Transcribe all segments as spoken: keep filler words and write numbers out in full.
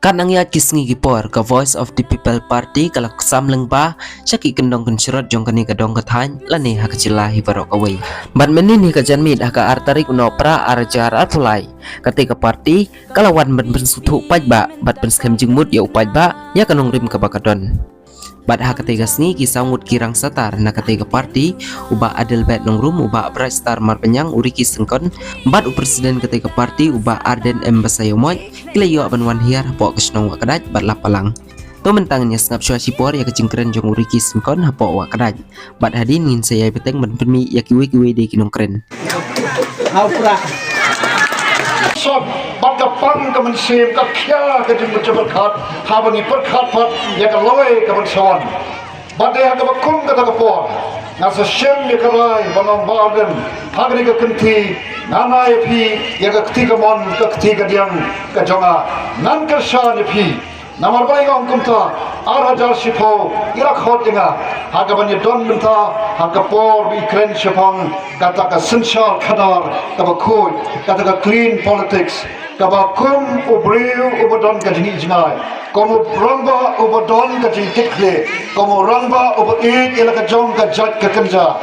Katba nang ïaid ki sngi ki por, ka Voice of the People Party ka la sam lyngba sha ki kyndong kynshrot jong kane ka dong ka thaiñ lane ha ka jylla hi baroh kawei. Bad mynhynnin hi ka janmiet ha ka ar tarik u Nohprah ar hajar arphew lai, kata ka party ka la wan ban pynsngewthuh paidbah bad pynskhem jingmut ïa u paidbah ïa ka nongrim kaba ka don. Bad ha kata ka sngi ki saw ngut ki rangsatar na kata ka party, u Bah Adelbert Nongrum, u Bah Brightstar Marbaniang, u Ricky Syngkon, bad u president kata ka party, u Bah Ardent M Basaiawmoit, ki la ïoh ban wan hiar hapoh ka shnong Wahkdait bad Lapalang. To mynta ngin ïa sngap shuwa shipor ïa ka jingkren jong u Ricky Syngkon hapoh Wahkdait. Bad hadien ngin sa ïai bteng ban pynmih ïa kiwei kiwei de ki nongkren. Sot, bad ka pang ka mynsiem ka khia ka jingmut jingpyrkhat, haba ngi pyrkhat pat ïa ka lawei ka ban sa wan. Bad dei ha kaba kum kata ka por, nga sa shim ïa ka rai ban ong Bah Ardent, ha kane ka kynti, ngan ai ïa phi ïa ka kti kamon, ka kti kadiang ka jong nga, ngan kyrshan ïa phi. Namar balei nga ong kumta, ar hajar shiphew i la khot ïa nga ha kaban ïadon bynta ha ka por ba i kren shaphang kata ka synshar khadar kaba khuid, kata ka clean politics, kaba kum u briew uba don ka jingïohi jngai, kum u rangbah uba don ka jingkitkhlieh, kum u rangbah uba ïeit ïa la ka jong ka jait ka kynja.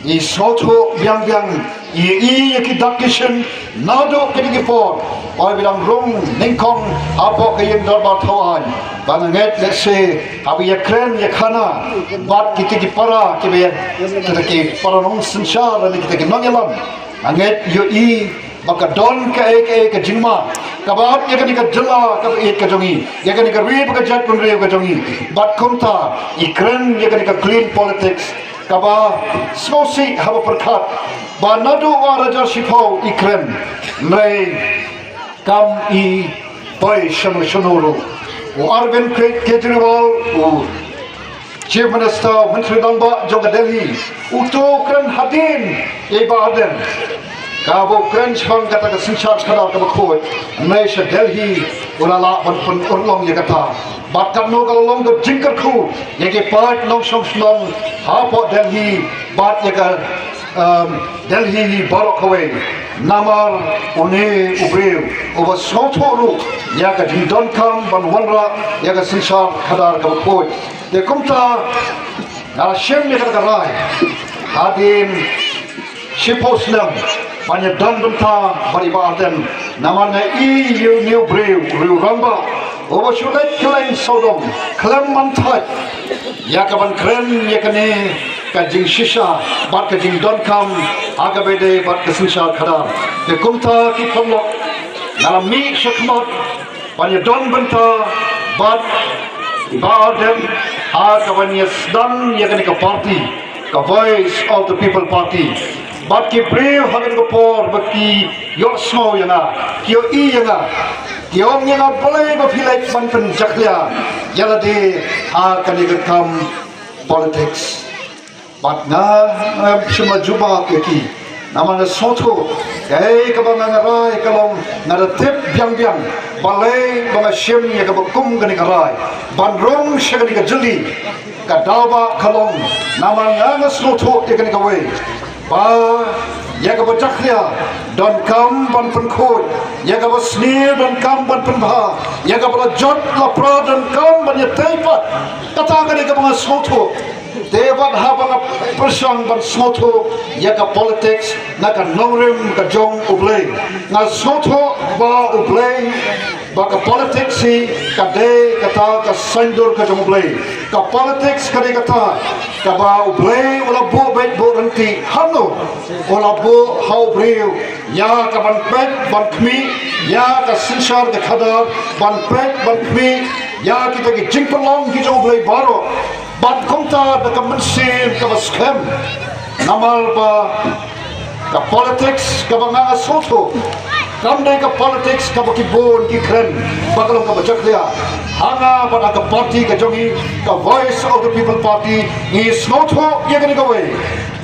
I sngewthuh biang biang, i ïohi ïa ki dak ki shin naduh kine ki por. Oi, ba dang rung nyngkong hapoh ka ïing dorbar thaw aiñ, ba nga ngeit lehse haba ïakren ïakhana bad kita ki para kiba ïa, kita ki para nongsynshar lane kita ki nongïalam, nga ngeit ïohi ba ka don kaei kaei ka jingma kaba ap ïa kane ka jylla kaba ïeit ka jong i, ïa kane ka ri bad ka jaitbynriew ka jong i. Bad kumta i kren ïa kane ka clean politics kaba sngewsih haba pyrkhat ba naduh u ar hajar shiphew i kren. Hynrei kam i poi shano shano ruh. U Arvind Kej-, Kejriwal, u Chief Minister, u Myntri Rangbah jong ka Delhi, uto u kren hadien ïa i Bah Ardent. Kaba u kren shaphang kata ka synshar khadar kaba khuid, hynrei sha Delhi u la lah ban pynurlong ïa kata. Bad katno ka la long ka jingkyrkhu ïa ki paid nongshong shnong hapoh Delhi bad ïa ka, um, Delhi hi baroh kawei. Namar une u briew uba sngewthuh ruh ïa ka jingdonkam ban wanrah ïa ka synshar khadar kaba khuid. Te kumta nga la shim ïa kata ka rai hadien shiphew snem ban ïadon bynta bad i Bah Ardent. Namar nga i ïa une u briew, u rangbah uba shu leit kylleng sawdong khlem man thait ïa kaban kren ïa kane ka jingshisha bad ka jingdonkam ha kaba ïadei bad ka synshar khadar. Te kumta ki paralok, nga la mih shakhmat ban ïadon bynta bad i Bah Ardent ha kaban ïasdang ïa kane ka party, ka Voice of the People Party. Bad ki briew ha kane ka por ba ki ïohsngew ïa nga, ki ïohi ïa nga, ki ong ïa nga, balei ba phi leit ban pynjakhlia ïa lade ha kane ka kam politics. Bad nga, nga ngam shym la jubab ïa ki. Namar nga sngewthuh, kaei kaba nga, nga rai ka long, nga da tip biang biang balei ba nga shim ïa kaba kum kane ka rai ban rung sha kane ka jylli. Ka daw ba ka long, namar nga, nga sngewthuh ïa kane kawei, ba ïa kaba jakhlia donkam ban pynkhuid, ïa kaba sniew donkam ban pynbha, ïa kaba la jot la pra donkam ban ïatei pat. Kata ka dei kaba nga sngewthuh. Te bad haba nga pyrshang ban sngewthuh ïa ka politics na ka nongrim ka jong U Blei, nga sngewthuh ba U Blei, ba ka politics hi ka dei kata ka saiñdur ka jong U Blei. Ka politics ka dei kata kaba U Blei u la buh beit buh ryntih. Hangno? U la buh ha u briew ïa ka ban peit ban khmih ïa ka synshar ka khadar, ban peit ban khmih ïa kita ki jingpynlong ki jong U Blei baroh. Bad kumta da ka mynsiem kaba skhem. Namar ba ka politics kaba nga, nga sngewthuh, kam dei ka politics kaba ki bun ki kren ba ka long kaba jakhlia. Ha nga bad ha ka party ka jong ngi, ka Voice of the People Party, ngi sngewthuh ïa kane kawei,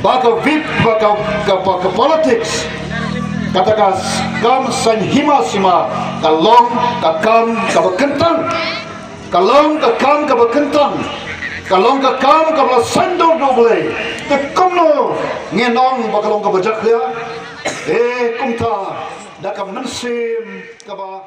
ba ka whip, ba ka, ka, ba ka politics, kata ka kam saiñ hima sima, ka long ka kam kaba kyntang. Ka long ka kam kaba kyntang, ka long ka kam kaba la saiñdur da U Blei. Te kumno ngin ong ba ka long kaba jakhlia? Eh, kumta da ka mynsiem kaba